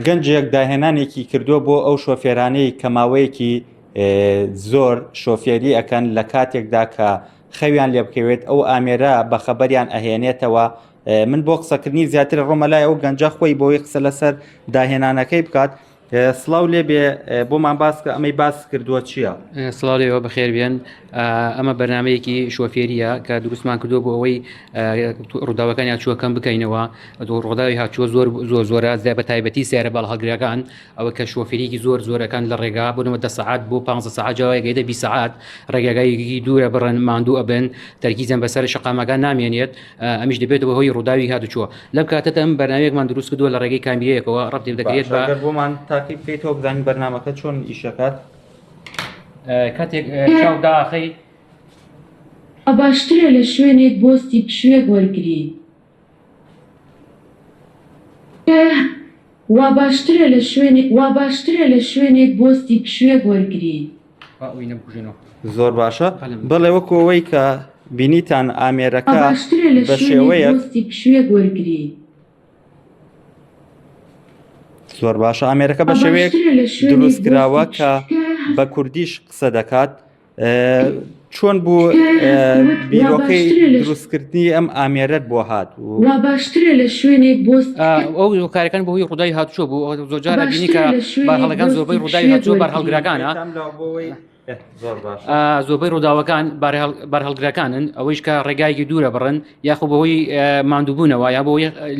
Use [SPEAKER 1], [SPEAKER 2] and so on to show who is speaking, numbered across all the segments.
[SPEAKER 1] گەنجێک داهێنانێکی کردووە بۆ ئەو شۆفێرانەی کە ماوەیەکی زۆر شۆفێری ئەکەن لە کاتێکدا کە خەویان لێ بکەوێت ئەو ئامێرە بە خەبەریان ئەهێنێتەوە من بۆ قسەکردنی زیاتر ڕۆمە لای ئەو گەنجە خۆی بۆی قسە لەسەر داهێنانەکەی بکات سڵاو لێ بێ بۆمان باس کە ئەمەی باس کردووە چییە؟
[SPEAKER 2] سڵاو لێوە بەخێر بێن ئەمە بەرنمەیەکی شۆفێریە کە دروستمان کردو بۆ ئەوەی ڕووداوەکان یا چووە کەم بکەینەوە ڕووداوی هاتووە زۆر زۆر زۆرە زیاد بە تایبەتی سیارە باڵ هەڵگرەکان ئەوە کە شۆفێریکی زۆر زۆرەکان لە ڕێگا بۆنەوە دە سەعات بۆ 15 سەعات جاوایگەیدە 20 سەعات ڕێگاگایەکی دوورە بڕن ماندوو ئەبن تەرکیزیان بەسەر شەقامەکان نامێنێت ئەمیش دەبێتەوە هۆی ڕووداوی هاتوچۆ لەم کاتەدا ئەم بەرنامەیەکمان دروست کردووە لە ڕێگەی کامیرەیەکەوە ڕەبتی دەکرێت بە
[SPEAKER 1] باشە بۆمان تاقی بکەیتەوە بزانین بەرنامەکە چۆن ئیشەکات
[SPEAKER 2] کاتێک چاو داخەی
[SPEAKER 3] باشترە لە شوێنێک بۆستی پشووێک وەرگری. وا باشترە لە شوێنێک وا باشترە لە شوێنێک بۆستی پشووێک وەرگری.
[SPEAKER 1] زۆر باشە بەڵێ وەکو ئەوەی کە بینیتان ئامێرەکە
[SPEAKER 3] باشترە لە
[SPEAKER 1] بە
[SPEAKER 3] شوێنێک
[SPEAKER 1] شێوەیەک
[SPEAKER 3] بۆستی پشووێک وەرگری.
[SPEAKER 1] زۆر باشە ئامێرەکە بە شێوەیەک
[SPEAKER 3] باشترە لە شوێنێک
[SPEAKER 1] دروست کراوە
[SPEAKER 3] بۆستی
[SPEAKER 1] کە
[SPEAKER 3] پشووێک
[SPEAKER 1] بە کوردیش قسە دەکات چۆن بوو بیرۆکەی دروستکردنی ئەم ئامێرەت بۆ هات
[SPEAKER 3] وا باشترە لە شوێنێک بۆ
[SPEAKER 2] ئەو هۆکارەکان بۆ هۆی ڕووداوی هاتوچۆ بوو زۆرجار بینی کە بارهەڵەکان زۆربەی ڕووداوی هاتوچۆ بارهەڵگرەکانە زۆربەی ڕووداوەکان بارهەڵگرەکانن ئەوەیش کە ڕێگایەکی دوورە بڕن یاخۆ بەهۆی ماندووبوونەوە یا بۆ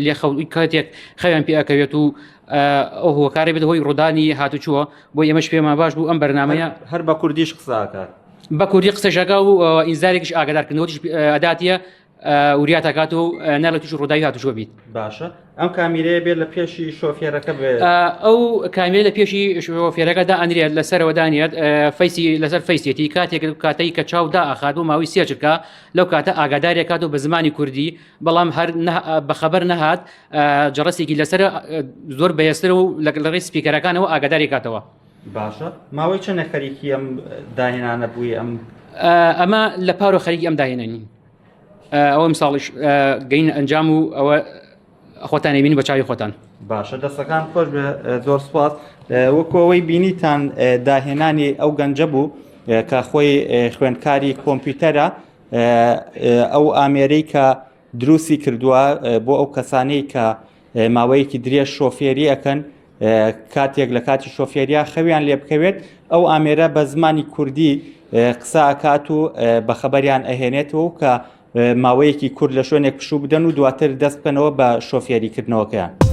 [SPEAKER 2] لێ کاتێک خەویان پێ ئەکەوێت و ئەو هۆکارە بێت هۆی ڕوودانی هاتوچووە بۆ ئێمەش پێمان باش بوو ئەم بەرنمەیە
[SPEAKER 1] هەر بە کوردیش قساکات
[SPEAKER 2] بە کوردی قسەشەکە و ئینزارێکیش ئاگادارکردنەوەش ئەداتیە وریات ئەکات و نەڵێ تووشی ڕووداوی هاتوچۆ بیت.
[SPEAKER 1] باشە ئەم کامیرەیە بێت لە پێشی شۆفێرەکە بێت؟
[SPEAKER 2] ئەو کامیرە لە پێشی شۆفێرەکە دائەنرێت لەسەرەوە دانێت فەیسی لەسەر فەیسێتی کاتێک کاتەی کە چاو دائەخات بۆ ماوەی سێ چرکە لەو کاتە ئاگادارێک کات و بە زمانی کوردی بەڵام هەر بەخەبەر نەهات جەڕەسێکی لەسەر زۆر بەهێزتر و لە ڕێی سپیکەرەکانەوە ئاگاداری کاتەوە.
[SPEAKER 1] باشە ماوەی چەنە خەریکی ئەم داهێنانە بووی ئەم
[SPEAKER 2] ئەمە لە پارۆ خەریکی ئەم داهێنانی ئەوە ساڵش گەین ئەنجام و ئەوە خۆتان بین بە چاوی خۆتان
[SPEAKER 1] باشە دەستەکان خۆش بێ زۆر سپاس وەکو ئەوەی بینیتان داهێنانی ئەو گەنجە بوو کە خۆی خوێندکاری کۆمپیوتەرە ئەو ئامێرەی کە دروستی کردووە بۆ ئەو کەسانەی کە ماوەیەکی درێژ شۆفێری ئەکەن کاتێک لە کاتی شۆفێریا خەویان لێ بکەوێت ئەو ئامێرە بە زمانی کوردی قسە ئەکات و بە خەبەریان ئەهێنێتەوە کە ماوەیەکی کورت لە شوێنێک پشوو بدەن و دواتر دەست بکەنەوە بە شۆفێریکردنەوەکەیان.